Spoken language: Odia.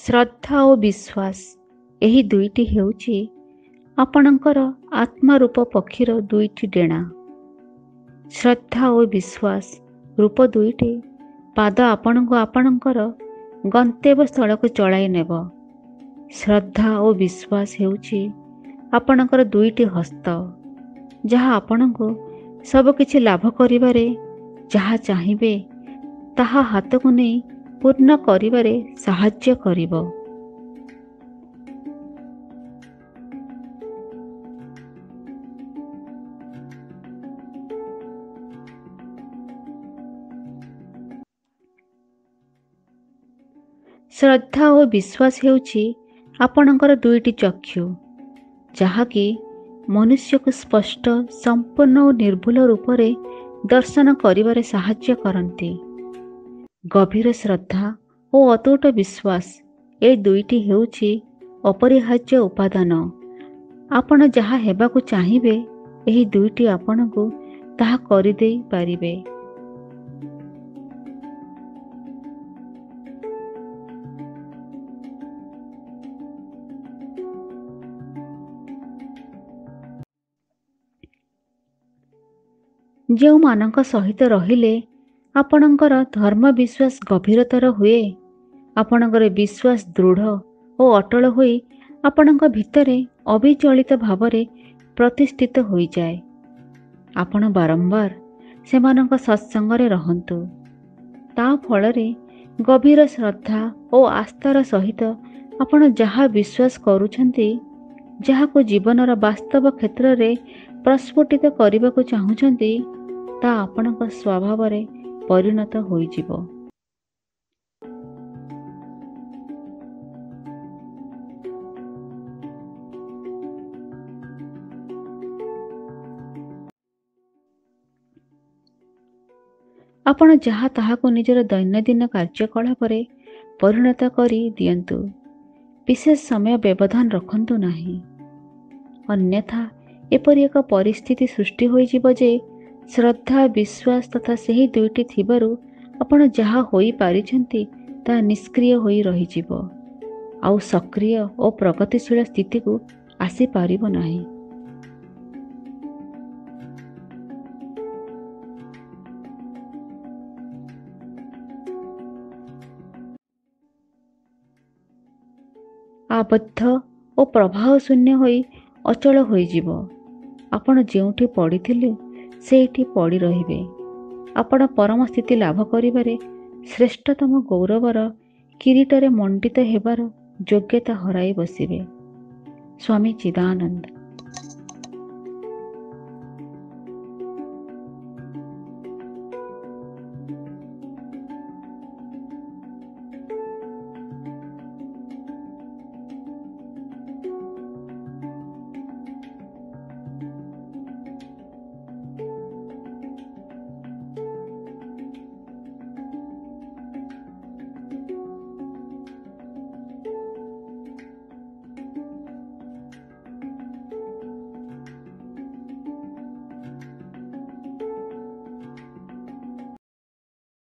ଶ୍ରଦ୍ଧା ଓ ବିଶ୍ୱାସ ଏହି ଦୁଇଟି ହେଉଛି ଆପଣଙ୍କର ଆତ୍ମାରୂପ ପକ୍ଷୀର ଦୁଇଟି ଡେଣା। ଶ୍ରଦ୍ଧା ଓ ବିଶ୍ୱାସ ରୂପ ଦୁଇଟି ପାଦ ଆପଣଙ୍କୁ ଆପଣଙ୍କର ଗନ୍ତବ୍ୟ ସ୍ଥଳକୁ ଚଳାଇ ନେବ। ଶ୍ରଦ୍ଧା ଓ ବିଶ୍ୱାସ ହେଉଛି ଆପଣଙ୍କର ଦୁଇଟି ହସ୍ତ, ଯାହା ଆପଣଙ୍କୁ ସବୁକିଛି ଲାଭ କରିବାରେ, ଯାହା ଚାହିଁବେ ତାହା ହାତକୁ ନେଇ ପୂର୍ଣ୍ଣ କରିବାରେ ସାହାଯ୍ୟ କରିବ। ଶ୍ରଦ୍ଧା ଓ ବିଶ୍ୱାସ ହେଉଛି ଆପଣଙ୍କର ଦୁଇଟି ଚକ୍ଷୁ, ଯାହାକି ମନୁଷ୍ୟକୁ ସ୍ପଷ୍ଟ, ସମ୍ପୂର୍ଣ୍ଣ ଓ ନିର୍ଭୁଲ ରୂପରେ ଦର୍ଶନ କରିବାରେ ସାହାଯ୍ୟ କରନ୍ତି। ଗଭୀର ଶ୍ରଦ୍ଧା ଓ ଅତୁଟ ବିଶ୍ୱାସ ଏ ଦୁଇଟି ହେଉଛି ଅପରିହାର୍ଯ୍ୟ ଉପାଦାନ। ଆପଣ ଯାହା ହେବାକୁ ଚାହିଁବେ, ଏହି ଦୁଇଟି ଆପଣଙ୍କୁ ତାହା କରିଦେଇ ପାରିବେ। ଯେଉଁମାନଙ୍କ ସହିତ ରହିଲେ ଆପଣଙ୍କର ଧର୍ମ ବିଶ୍ୱାସ ଗଭୀରତର ହୁଏ, ଆପଣଙ୍କର ବିଶ୍ୱାସ ଦୃଢ଼ ଓ ଅଟଳ ହୋଇ ଆପଣଙ୍କ ଭିତରେ ଅବିଚଳିତ ଭାବରେ ପ୍ରତିଷ୍ଠିତ ହୋଇଯାଏ। ଆପଣ ବାରମ୍ବାର ସେମାନଙ୍କ ସତ୍ସଙ୍ଗରେ ରହନ୍ତୁ। ତା ଫଳରେ ଗଭୀର ଶ୍ରଦ୍ଧା ଓ ଆସ୍ଥାର ସହିତ ଆପଣ ଯାହା ବିଶ୍ୱାସ କରୁଛନ୍ତି, ଯାହାକୁ ଜୀବନର ବାସ୍ତବ କ୍ଷେତ୍ରରେ ପ୍ରସ୍ଫୁଟିତ କରିବାକୁ ଚାହୁଁଛନ୍ତି, ତା ଆପଣଙ୍କ ସ୍ୱଭାବରେ ପରିଣତ ହୋଇଯିବ। ଆପଣ ଯାହା ତାହାକୁ ନିଜର ଦୈନନ୍ଦିନ କାର୍ଯ୍ୟକଳାପରେ ପରିଣତ କରି ଦିଅନ୍ତୁ। ବିଶେଷ ସମୟ ବ୍ୟବଧାନ ରଖନ୍ତୁ ନାହିଁ, ଅନ୍ୟଥା ଏପରି ଏକ ପରିସ୍ଥିତି ସୃଷ୍ଟି ହୋଇଯିବ ଯେ ଶ୍ରଦ୍ଧା, ବିଶ୍ୱାସ ତଥା ସେହି ଦୁଇଟି ଥିବାରୁ ଆପଣ ଯାହା ହୋଇପାରିଛନ୍ତି ତାହା ନିଷ୍କ୍ରିୟ ହୋଇ ରହିଯିବ, ଆଉ ସକ୍ରିୟ ଓ ପ୍ରଗତିଶୀଳ ସ୍ଥିତିକୁ ଆସିପାରିବ ନାହିଁ। ଆବଦ୍ଧ ଓ ପ୍ରବାହ ଶୂନ୍ୟ ହୋଇ ଅଚଳ ହୋଇଯିବ। ଆପଣ ଯେଉଁଠି ପଡ଼ିଥିଲେ ସେଇଠି ପଡ଼ି ରହିବେ। ଆପଣ ପରମ ସ୍ଥିତି ଲାଭ କରିବାରେ ଶ୍ରେଷ୍ଠତମ ଗୌରବର କିରୀଟରେ ମଣ୍ଡିତ ହେବାର ଯୋଗ୍ୟତା ହରାଇ ବସିବେ। ସ୍ୱାମୀ ଚିଦାନନ୍ଦ।